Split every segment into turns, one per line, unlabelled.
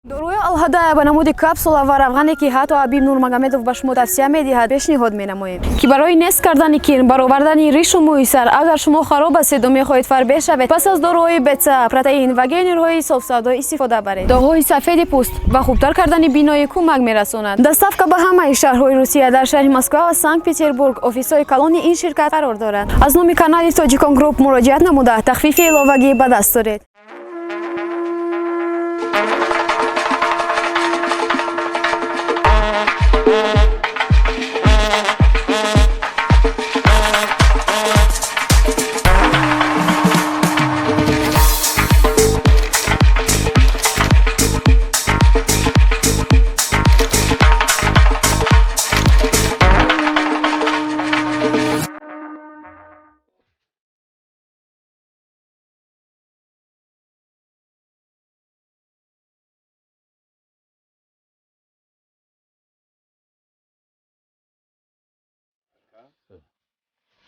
Доруи Алҳадая ба намуди капсула ва равғане, ки ҳатто Ҳабиб Нурмагомедов ба шумо тавсия медиҳад, пешниҳод менамоем, ки барои нест кардани кирм, баровардани ришу мӯи сар. Агар шумо хароб ҳастеду мехоҳед фарбеҳ шавед, пас аз доруҳои БЦА, протеин ва гейнерҳои софсавдо истифода баред. Доғҳои сафеди пӯст ва хубтар кардани биноӣ кӯмак мерасонад. Доставка ба ҳамаи шаҳрҳои Русия. Дар шаҳри Москва ва Санкт Петербург офисҳои калони ин ширкат қарор дорад. Аз номи канали Тоҷикон Груп муроҷиат намуда, тахфифи иловагӣ ба даст доред.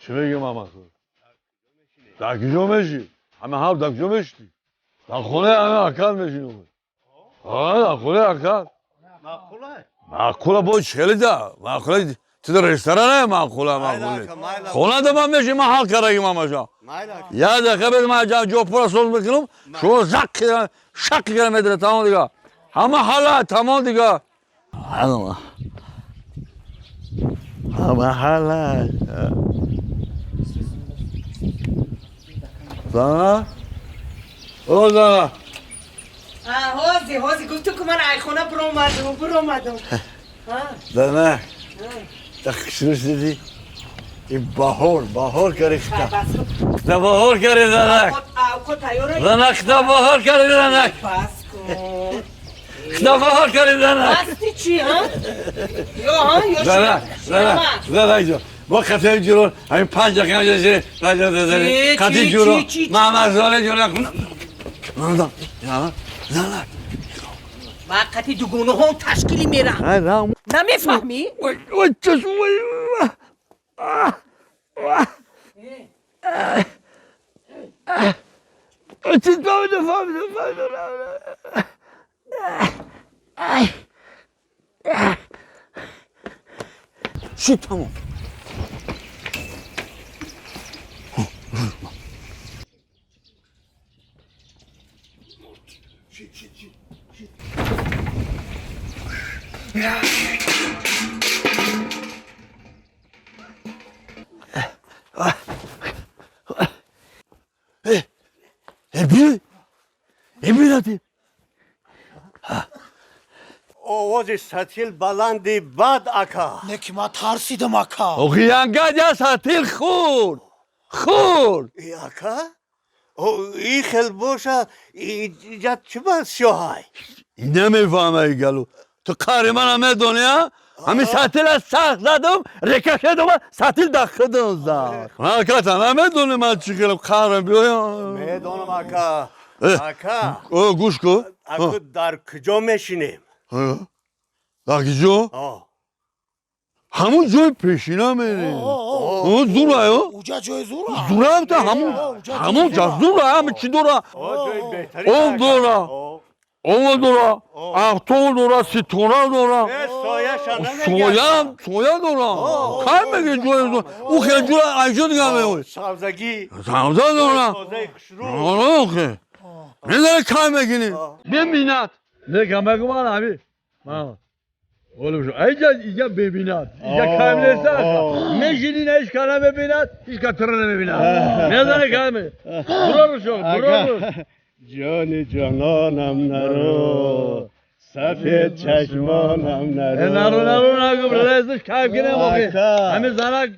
چی میگی محمد؟ در کجا میشی؟ همه هم در کجا میشی؟ در خونه همه اکل میشی. آه، در خونه اکل.
معقوله.
معقوله با خیلی ده معقوله، تو در رستوران معقوله معقوله. خونه ده من میشی، من حال کردم ماما جان. یه دقیقه بده من جو پورا سوز میکنم، شما زق شق کردم میدره تمام دیگه. همه حالا تمام دیگه. همه حالا. زنه؟ او زنه.
ҳози ҳози гуфту ки ман айхона биромадам биромадам.
زنه، تخشروش دیدی؟ این بهار بهار کرد. نه بهار کرد زنک. زنک نه بهار کرد زنک. نه بهار کرد زنک.
بستی چی ها؟ یا ها یا
زنک زنک زنک جان. با قطعه جورو همین 5 دقیقه اینجا 5 دقیقه قطعه جورو محمد زاله جورو نه زنک.
با قطعه دوگونه هم تشکیلی میرم. نمیفهمی؟
وای چشم وای چیز فهمیدم فهمیدم فهمیدم. چی تمام. ابی
овози сатил баланди бад ака.
Не ки ман тарсидам ака.
охи янгаҷа сатил хӯрд хӯрд.
Ака, и хел боша иҷа чӣ ба сиёҳай?
Намефаҳмай галу, ту қаҳри мана медони, а ҳамин сатила сахт задам, рекашедам, сатил дахидам зад. Аката намедони ман чӣ хелам қаҳрам биёям.
Медонам ака. Ака,
гӯш кун.
Аку дар куҷо мешинем?
Дар куҷо? Ҳамун ҷои пешина мерем. Зура.
Уҷа ҷои зура.
Зура та ҳамун ҳамун ҷа зура, ҳами чӣ дора? Об дора, об дора, афтоб дора, ситора дора, соя соя дора. Кай меги ҷои зура? Ӯ хел ҷура айҷо дига меои.
Сабзагӣ.
Сабза дора. Охе. Медони кай мегини? Бебинад. Не камагуман ами. Мама. Oğlum şu iyice iyice bebinat. İyice kaymlesa. Mecini ne iş kana bebinat, iş katırını bebinat. Ne zane kayme? Durarız çok, durarız.
Ҷони ҷононам наро, сафед чашмонам наро.
Наро наро наго брезиш кайф кунем охи. Ҳамин занак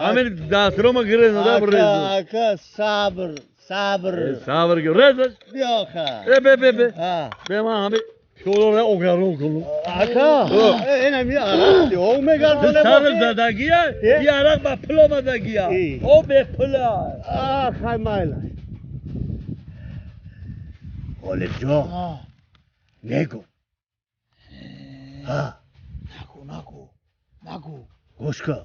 ҳамин дастрома гирез да брез.
Ака, сабр, сабр.
Сабр гирезиш.
Биё ака.
Э бе бе бе. Бе ман ҳамин пиёларо огарон кунам.
Ака, инами арақ о мегардонем.
Сабр задагия, и арақ ба пул омадагия. О бепула.
Хай майла. Ғолибҷон, негу.
Нагу, нагу, нагу.
Гӯш кун.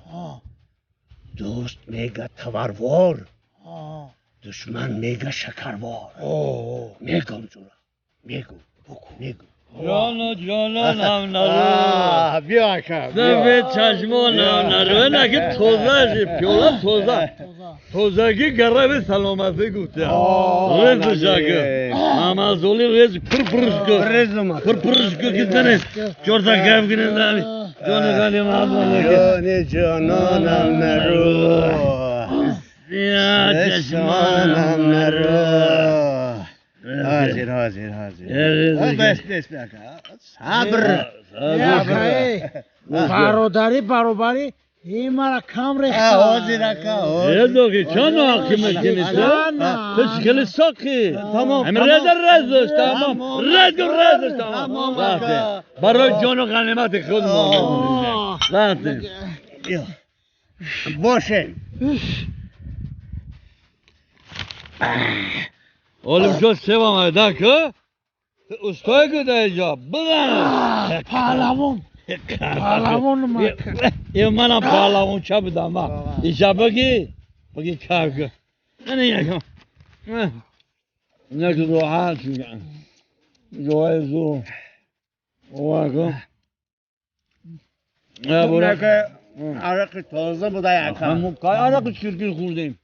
Дӯст мега таварвор, душман мега шакарвор. Мегум ҷура, мегум, мегум.
جان جانانم نرو
بیا اکا
به چشمانم نرو نگه توزه پیولا توزه توزگی گره به سلامتی گفته رز شاگه مامازولی رز پر پرش کو پر پرش کو کسنه چورتا گف کنه داری جان غنی مامازولی
جان جانانم نرو
یا
چشمانم نرو حاضر حاضر حاضر بس بس صبر
برادری برابری این مرا کم ریخت
حاضر اکا
یه چند حاکم کنی تو تو ساقی
تمام
هم رد رزش تمام رد رزش تمام برای جان و غنیمت خود ما رفتیم
باشه
oğlum çok sevam که استای که اینجا بزن
پهلوان پهلوان
یه منم پهلوان چه بودم ما اینجا بگی بگی کار کن نه نه نه که راحت میگن جای زور واقعا نه برو
عرق تازه بوده
همون عرق چرکی خوردیم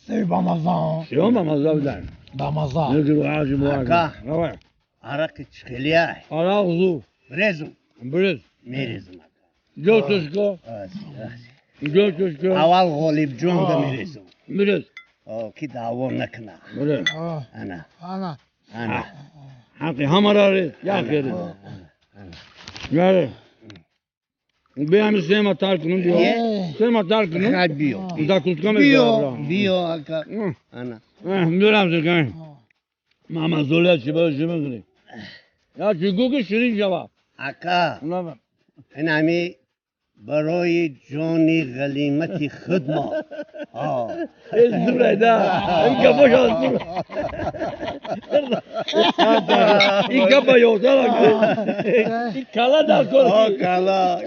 سه بامزه
سه بامزه بودن
بامزه
نه که راحت
اکا عرق چخلیه
عرق زور
برزم
برز
میرزم
دو تشکو دو تشکو
اول غالب جون ده میرزم
برز
کی دعوا نکنه
برز
انا
انا
انا
حقی همه را ریز یا خیلی یاره بیام سه تار کنم بیا سه تار کنم
بیا
زاکوسکا
بیا بیا اکا انا
میرم زکن ماما زولا چی باشه چی بگیری یا چی گو که شیرین جواب
اکا این همی برای جانی غلیمت خود ما
زوره ده این گپا شد این گپا یوزا این کلا در کار
کلا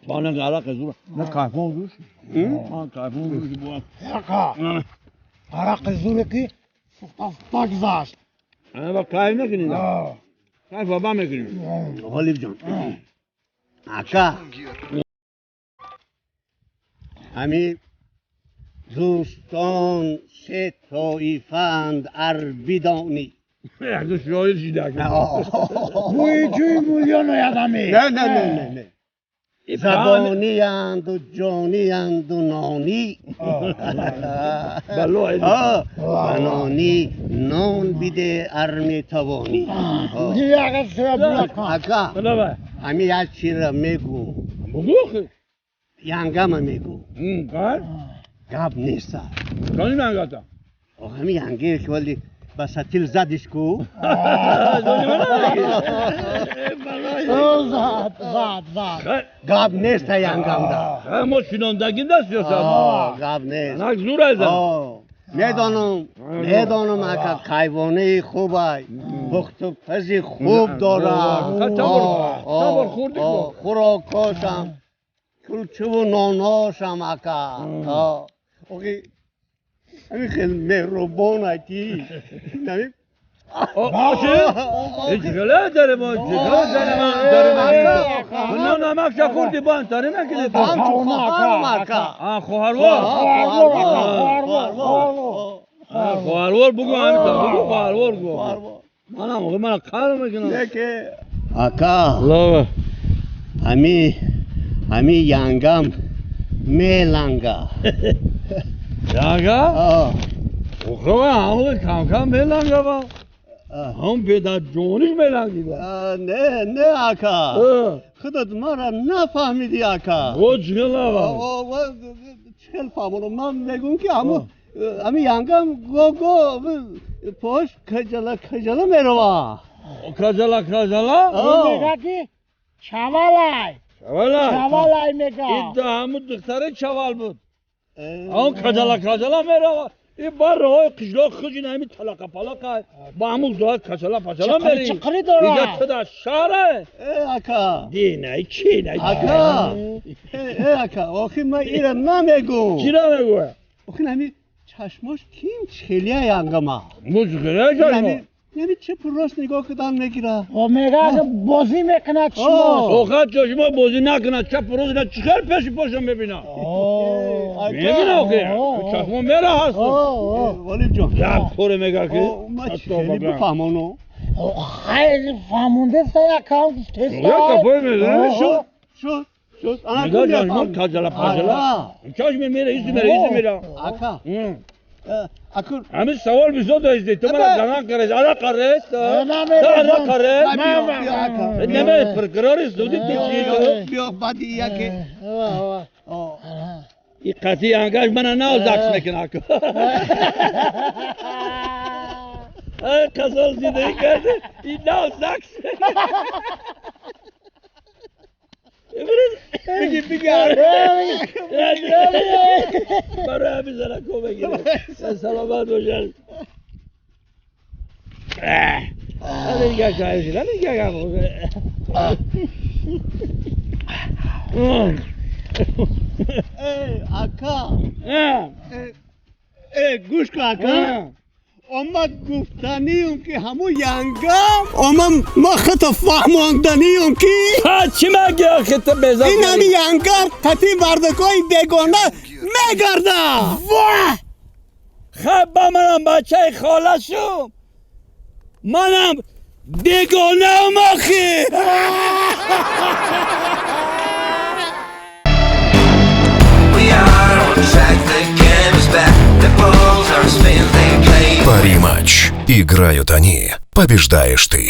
پانه عرق زور نه کافون زور نه کافون زور بوا
آقا عرق زور کی فتا گذاشت
انا با کای نکنی کای بابا میکنی
غالب جان آقا همی دوستان سه طایفند ار بدانی
یک شاعر شیده
بوی جوی میلیون یادمی
نه نه نه نه نه زبانی اند و جانی اند و نانی بنانی نان بیده ار میتوانی اکا همی یک چی را میگو ینگم میگو گپ نیست
کانی من گفتم
همی ینگه که ولی با سطیل زدش کو
زد زد زد
گاب نیست ینگم دا
ما شناندگی دست یاسم
گاب نیست
نک زور ازم
میدانم میدانم اکا کیوانه خوبه پخت و پزی خوب داره خوراکاشم کلچه و ناناشم اکا همین خیلی مهربان اکی نمی
باشه هیچ گله داره ما چیکار داره ما داره ما نه نمک خوردی با داره نکردی تو آ خواهروار خواهروار بگو همین بگو خواهروار گو منم آقا من کار میکنم
آقا همی همی ینگم میلنگا
ینگا آخه همون کم کم میلنگا با هم پیدا جونش میلنگی با
نه نه آقا خودت ما را نفهمیدی آقا
او چه با
چه فهمونم من میگم که همون همی ینگم گو گو پشت کجلا کجلا میروا
کجلا کجلا
میگه که چوالای
چوالای
چوالای میگه
این همون دختره چوال بود اون کجلا کجلا میروا И бар роҳои қишлоқ хуҷи ҳами талақа палақа ба ҳамун ҷоя качала пачала мери.
Чиқири дора.
Иҷа ту дар шаҳре.
Э, ака.
Динай чи най?
Ака, э, ака, охи ман ира намегум.
Чира мегӯя?
Охи ҳами чашмош ким чхелия янгама.
Музғира чашмо.
Яъне чепу рост нигоҳ кидан мегира.
О, мега бозӣ мекунад чашмош.
Охир чашмо бозӣ накунад, чапу рост на чихел пеши поша мебина. Мебина охи. Чашмо мера ҳаст.
Ғолиб ҷон.
Як коре мега ки.
Ма хеле бифаҳмону.
Хеле фаҳмондаста, якам гуфтеста.
Як капой мезанад.
Шуд, шуд, шуд.
Нигоҳ, чашмо каҷала паҷала. Чашми мера, изи мера, изи мера.
Ака. Аку.
Ҳамин савол бисёр доштӣ. Ту мара занан карес, ара карес. Ара карес. Неме прокурори суди ти чи ту?
Биё баъди яке.
И қатъи ангаш мана нав закс мекуна. Ай, қасал зиндагӣ карди, и нав закс. Биги, биги. Барои ҳамин занако мегирем. Саломат бошад. Ҳали дигар шоҳид шуд, ҳали дигар гап.
Э, ака. Э, гӯш кун, ака. Омад гуфтаниюм, ки ҳаму янгам омам, ма хата фаҳмонданиюм, ки
чӣ маги охи ту безор.
Ин ҳами янгам қати мардакои бегона мегарда.
Ваҳ! Хаб, ба манам бачаи хола шум. Манам бегонаам охи.
We are on track, the game is back. The balls are spin, they play.
Пари матч. Играют они. Побеждаешь ты.